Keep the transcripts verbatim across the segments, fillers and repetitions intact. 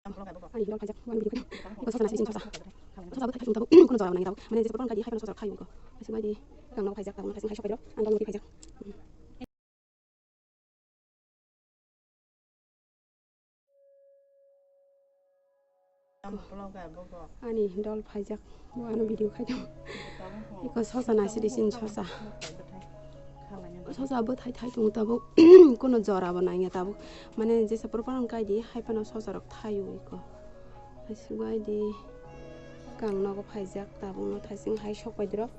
Ani dol phaijak, bo ani video khaijak. Bo sosa nasi sin sosa. Sosa bo thai thai tabuk, kono jora nang tabuk. Mane jesa porong kaji hai kono sosa khai ko. Asi bai di, kang no phaijak tabuk, nasi hai sok pedro, ang dol mati phaijak. Ani dol phaijak, bo ano video khai tabuk. Iko sosa nasi di sin sosa. Sosa bo thai thai tongo tabuk, kono jora bo nangya tabuk. Mane jesa porong kaidi hai phano sosa rok thaio iko. Aswk bai di kang nogo phaijak, tabukno thaising hai sok bai dirok,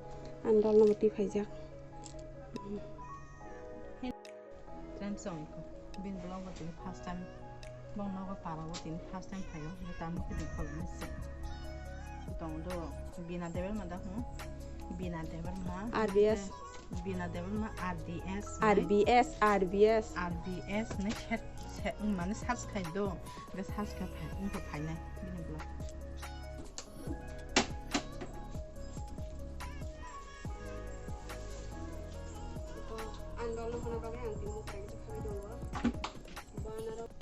ang dol no mwtwi phaijak. Friends, song iko. Bini vlog o tini first time, bong nogo para o tini first time phaio, je tamo khe di khol ni se. Tong do, Bina Debbarma da, hmm? Bina Debbarma. R B S. Bina Debbarma R D S, R B S, R B S. R B S ni set, set, mane search khai do. Ga search kha phai, wngkha phainai bini vlog. Ang dol no hwnna bagwi ang tini mukhai khe khabai tongo. Bo ano rw-,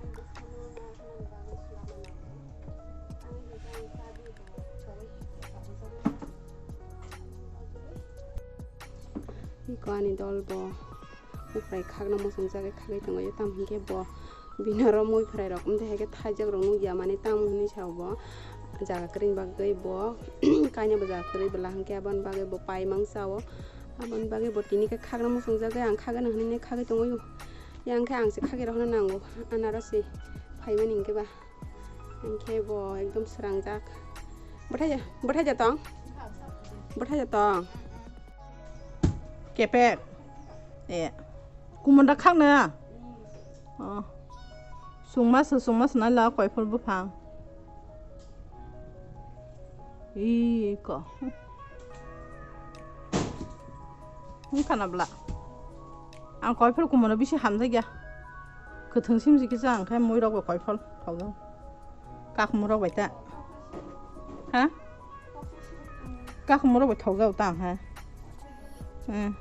ang bwskango na hwnna bagwi swlama nango. Ang hinkhe ang chabi bo sogwi khe khabai tongo. Iko ani dol bo. Bwkhwrai khakno muchungjagwi khagwi tongo, tamo hinkhe bo bini oro muiphwrai rok wngtwi hai khe thaijak rok nukya, mane tamo hinwi sa bo jaga kwrwini bagwi bo kainwi bo jaga kwrwi bwla hinkhe aboni bagwi bo paimang sa-o, aboni bagwi bo tini khe khakno muchungjagwi ang khagano hinwi khagwi tongwi o, yang khe ang se khagwi rw phano nango, anaro se phaimani hinkhe ba. Hinkhe bo ekdom srangjak. Bwthai ja, bwthai ja tong. Bwthai ja tong. Kepek. E. Kumunda khakna. Oh. Sungma se, sungma se nai la koiphol buphang. Iko. Wngkha na bwla. Ang koiphol kumano bisi hamjakya. Kwthwng simsi kisa ang khe muirok bo koiphol thokjak. Kakhumurok bai ta. Ha? Kakhumurok bai thokjak ta ang khe. Hmm.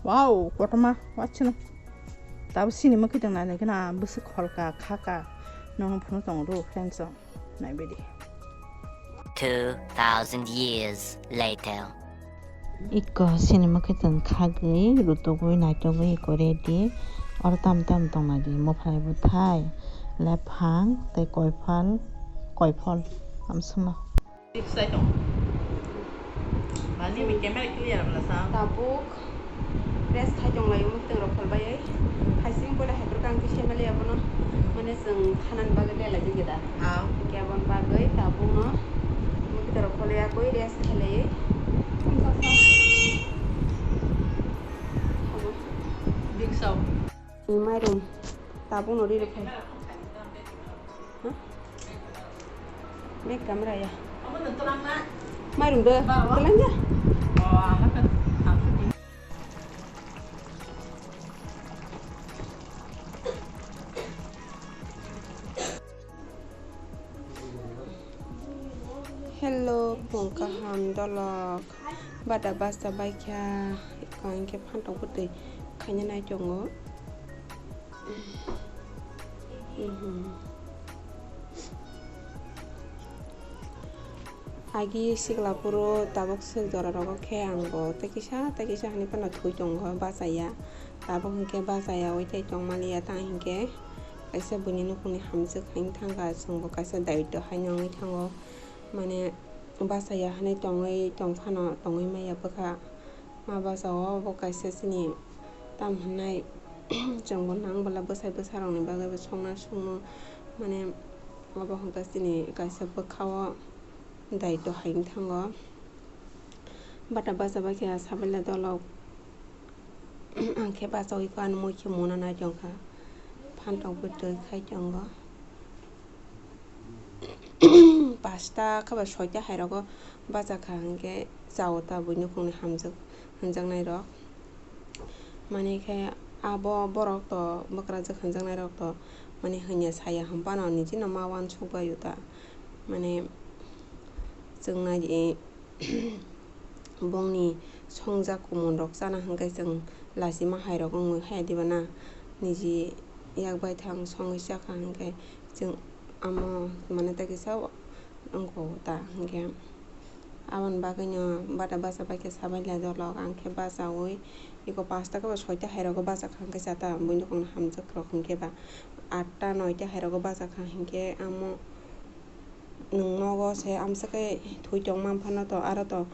Wow, kotorma, wachino. Tabuk sini mwkhwtwng nainai kheno bwswk kholka, khaka. Nono phunuk tongo do, friends rok. Naibaidi. Two thousand years later. Iko sini mwkhwtwng khagwi, rutugwi, naitugwi iko ready. Oro tam tam tongnaidi, mwphalai bwthai, lephang, tei koiphal, koiphol, amswkno. Tabuk rest khai tonglaio mwkhwtwng rok kholbaiwi. Haising pore hai phuru kang khe semaliya bono. Mane chwng thanani bagwi lelaijak da. Ah. Hinkhe aboni bagwi tabukno mwkhwtwng rok kholwi rest khailaiwi. Big sound. Mairum tabukno ri rwphai. Ha? Bek kamra ya. Mairum de, telang ya. Hello, phung kaham dolok. Bada basa baikha, eko hinkhe phantok bwtwi khaina nai tongo. Mhm. Agi sikla phuru tabuk swk jora rogo khe ang bo tei kisa tei kisa hinwi phano thwi tongo, bachaya. Tabuk hinkhe bachaya oi tei tongmaliya, tang hinkhe kaisa buini nukhungni hamjwk hinwi thangkha, chwngbo kaisa daityo haino wngwi thango. Mane bachaya hinwi tongwi tongphano tongwi maya bwkha. Ma bachao bo kaisa chini tam hwnai chwngbo nang bwla bwsai bwsarokni bagwi bo songna songno mane obo hwnkha chini kaisa bwkhao daityo hai wng thango. Bata bacha bai khe sabaila dolok. Ang khe bachaui ko, ano moi khe mona nai tongkha. Phantok bwtwi khai tongo. Pasta khe ba soita hai rogo bachakha, hinkhe chao ta buino khungni hamjak, hamjaknai rok. Mani khe abo borok to bwkrajak hamjaknai rok to mani hanya saya hwnphano niji no ma uansuk bai o ta. Mani chwng nai di. Bongni songjak kumun rok chana hwnkhe chwng lachima hai rok wngwi haya diba na? Niji yak bai thang songwi chakha hwnkhe chwng amo mane ta kisa wngkho ta hwnkhe. Aboni bagwino bata bacha bai khe sabai lai dolok, ang khe bachaui iko pasta khe ba soita hai rogo bachakha hwnkhe chata buini kokno hamjak rok hwnkhe ba atta noita hai rogo bachakha hwnkhe amo nwng nogo se amsa khe thwi tongma phano to aro to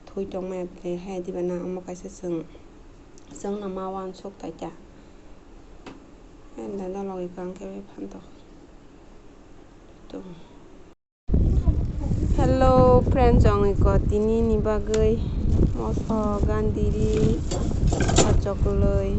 thwi tongmaya bwlai haya diba na omo kaisa chwng chwngno ma uansuk taikha. Enda dolok iko ang khe bai phantok. Hello friends, ang iko tini ni bagwi moso gandiri achokloi